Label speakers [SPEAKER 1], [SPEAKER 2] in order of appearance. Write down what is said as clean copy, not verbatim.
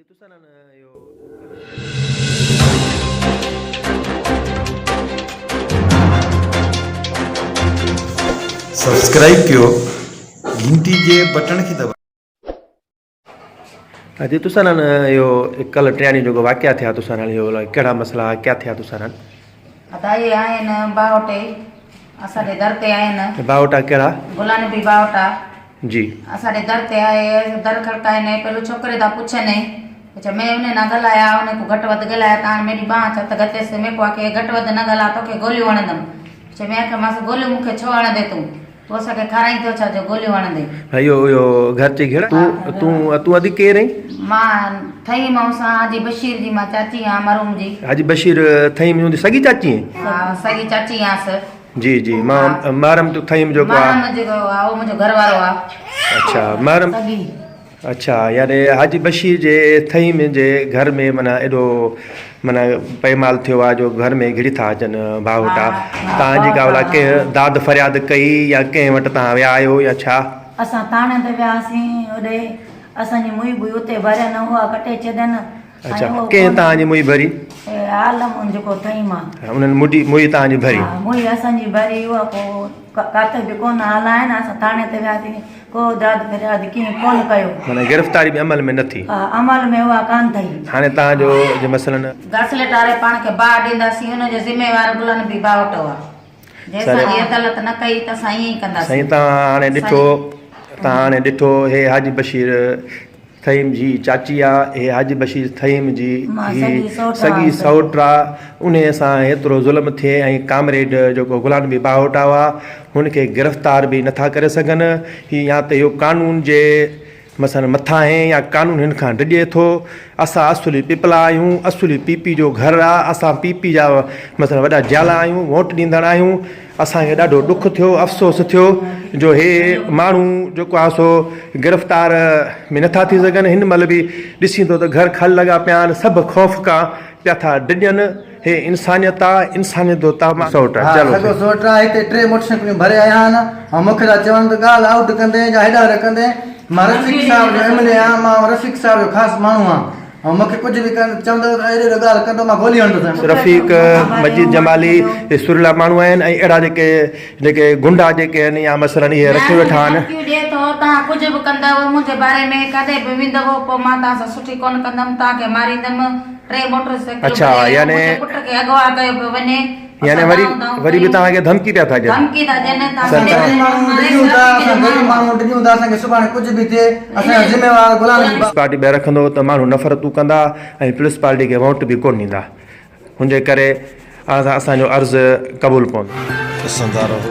[SPEAKER 1] Subscribe ڪيو گهنٽي جي بٽڻ کي دٻايو.
[SPEAKER 2] ادي تسان نال اهو ڪل ٽياڻي جيڪو واقعا ٿيا تسان نال اهو الائي ڪهڙا مسئلا ها ڪيا ٿيا تسان نال.
[SPEAKER 3] ادا اهي آهن باهوٽي اسان جي در تي آهن.
[SPEAKER 2] باهوٽا ڪهڙا؟
[SPEAKER 3] غلام نبي باهوٽا.
[SPEAKER 2] جي.
[SPEAKER 3] اسان جي در تي آهي در کڙڪائين پهلو ڇوڪري تان پڇن پڇا مين انهي نال ڳالهايا انهي ڪو گهٽ وڌ ڳالهايا ته هاڻي ميڏي ٻانهن ڇت گتيس مين ڪو آکي گهٽ وڌ نه ڳالها توکي گوليون هڻندم پڇا مين آکيا مانس گوليون مون کي ڇو هڻندي تون تون اسان کي کارائين ٿو ڇا جو گوليون هڻندي.
[SPEAKER 2] اهو اهو گهر چي گهڙ تون تون تون ادي ڪير آهين؟
[SPEAKER 3] مان ٿهيم آئون سان حاجي بشير جي مان چاچي آهيان مرحوم جي.
[SPEAKER 2] حاجي بشير ٿهيم جي سڳي چاچي آهين؟
[SPEAKER 3] ها سڳي چاچي آهيانس.
[SPEAKER 2] جي جي مان محرم تو ٿهيم جيڪو آ.
[SPEAKER 3] محرم جيڪو آ اهو منهنجو گهر وارو آ.
[SPEAKER 2] اڇا محرم
[SPEAKER 3] سڳي.
[SPEAKER 2] اڇا يعني حاجي بشير جي ٿهيم جي گهر ۾ معنيٰ ايڏو معنيٰ پيمال ٿيو آ جو گهر ۾ گهڙي ٿا اچن ڀاء وٽا تان جي ڪا ڀلا ڪنهن داد فرياد ڪئي يا ڪنهن وٽ تان ويا آهيو يا ڇا؟
[SPEAKER 4] اسان ٿاڻي تي وياسين اوڏي اسان جي مئي به اتي ڀرين اها ڪٽي ڇڏين.
[SPEAKER 2] اڇا ڪنهن توهان جي مئي ڀري؟
[SPEAKER 4] عالم جيڪو ٿهيم آ.
[SPEAKER 2] انهن مڊي مئي توهان جي ڀري.
[SPEAKER 4] ها مئي اسان جي ڀري اها ڪو ڪاٿي به ڪونه هلائين اسان ٿاڻي تي وياسين ڪو داد فرياد ڪنهن ڪونه ڪيو.
[SPEAKER 2] معنيٰ گرفتاري به عمل ۾ نه ٿي.
[SPEAKER 4] ها عمل ۾ اها ڪانه ٿي.
[SPEAKER 2] هاڻي توهان جو جي مثلاً.
[SPEAKER 3] گاسليٽ آري پاڻ کي باهه ڏينداسين ان جو ذميوار گلن به باهوٽو آ جي اسان جي عدالت نه ڪئي ته اسان ائين ئي ڪنداسين.
[SPEAKER 2] سائين توهان هاڻي ڏٺو توهان هاڻي ڏٺو هي حاجي بشير ٿهيم جي چاچي آ، هي حاجي بشير ٿهيم جي هي سڳي سئوٽ آ، انهيء سان هيترو ظلم ٿئي ۽ ڪامريڊ جيڪو غلام نبي باهوٽا هئا، هن کي گرفتار به نٿا ڪري سگهن، هي يا ته اهو قانون جي مثلا مٿاهين يا قانون هن کان ڊڄي ٿو، اسان اصلي پپلا آهيون، اصلي پي پي جو گهر آ، اسان پي پي جا مثلا وڏا جيالا آهيون، ووٽ ڏيندڙ آهيون. اسان کي ڏاڍو ڏک ٿيو افسوس ٿيو جو هي ماڻهو جيڪو آهي سو گرفتار ۾ نٿا ٿي سگهن هن مهل به ڏسين ٿو ته گهر کل لڳا پيا آهن سڀ خوف کان پيا ٿا ڊڄن هي انسانيت آ انسانيت جو تام سوٽ
[SPEAKER 5] ها
[SPEAKER 2] چلو
[SPEAKER 5] سڳو سوٽ آ هتي ٽي موٽر سائيڪلون ڀري آيا آهن ۽ مون کي ٿا چون ته ڳالهه آئوٽ ڪندين يا هيڏانهن هوڏانهن ڪندين مان رفيق صاحب جو ايم ايل اي آهيان مان رفيق صاحب جو خاص ماڻهو آهيان ۽ مون کي ڪجهه به ڪن چوندو ته اهڙي اهڙي ڳالهه ڪندو مان گولي هڻندوسانء.
[SPEAKER 2] رفيق مجيد جمالي هي سريلا ماڻهو آهن ۽ اهڙا جيڪي جيڪي گنڊا جيڪي آهن يا مثلا اهي رکيو ويٺا آهن.
[SPEAKER 3] ڌمڪيون ڏئي ٿو توهان ڪجهه به ڪندؤ منهنجي باري ۾ ڪاڏي به ويندؤ پوء مان توهان سان سٺي ڪونه ڪندم توهان کي ماريندم ٽي موٽر سائيڪلون
[SPEAKER 2] اڇا
[SPEAKER 3] ڀري آيو
[SPEAKER 2] يعني
[SPEAKER 3] منهنجي پٽ کي اغوا ڪيو پيو وڃي
[SPEAKER 2] يعني
[SPEAKER 3] اسان
[SPEAKER 2] وري
[SPEAKER 3] دانهون دانهون
[SPEAKER 2] وري به
[SPEAKER 3] ڪيون
[SPEAKER 2] توهان کي ڌمڪي پيا ٿا ڏين.
[SPEAKER 3] ڌمڪي ٿا ڏين توهان
[SPEAKER 2] سر
[SPEAKER 3] کي
[SPEAKER 2] توهان
[SPEAKER 5] غريب ماڻهو ڊڄون ٿا اسان غريب ماڻهو ڊڄون ٿا اسان کي سڀاڻي ڪجهه به ٿئي اسان جو ذميوار غلام نبي
[SPEAKER 2] پيپلز پارٽي ٻه رکندو ته ماڻهو نفرتون ڪندا ۽ پيپلز پارٽي کي ووٽ به ڪونه ڏيندا ان جي ڪري اسان جو عرض قبول پوندو.
[SPEAKER 1] ڏسندا رهو.